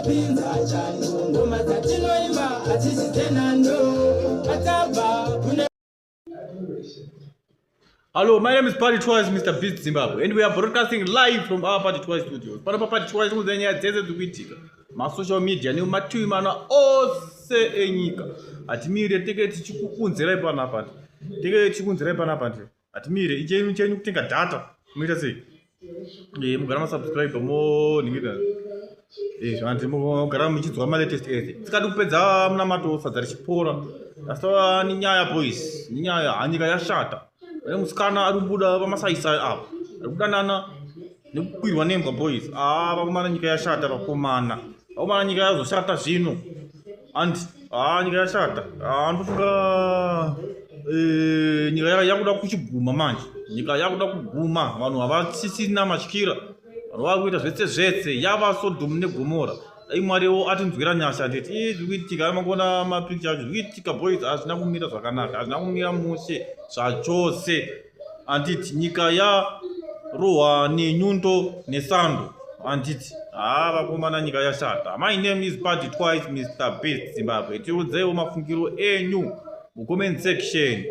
Tinopinza chando, ngoma dzatinoimba hadzisi dzenhando. Atabva kune Hello, my name is Party Twice, Mr. Beast Zimbabwe, and we are broadcasting live from our Party Twice studios. Pano pa Party Twice kuudza nyaya dzese dziri kuitika masocial media nemativi mana ose enyika. Hatimire tenge tichikuunzirai panapa, tenge tichikuunzirai panapa nje. Hatimire ichenyu chenyu kutenga data munoita sei? Eh, mugara masubscribe monhingira eh, zvanzi mugara muchinzwa malatest ese. Tikadi kupedza munamato sadza richipora. Asi tava nenyaya boys, nenyaya hanyika yashata. Pane musikana ari kubuda pamasaisai apo ari kudanana nekukwirwa nembwa boys. Ah, vakomana nyika yashata vakomana. Vakomana nyika yazoshata zvino. And ah, nyika yashata. Ah, ndofunga eh, nyika yakuda kuchiguma manje. Nyika yakuda kuguma, vanhu havasisina matyira. Vanhu vakuita zvese zvese, yava Sodom neGomora. Dai Mwariwo atinzwira nyasha nditi ii zviri kuitika mangona mapicture acho zviri kuitika boys hazvina kumira zvakanaka hazvina kumira mushe zvachose anditi nyika yarohwa nenyundo nesando anditi haa vakomana nyika yashata. My name is Party Twice, Mr Beast Zimbabwe. Tiudzeiwo mafungiro enyu mucomment section.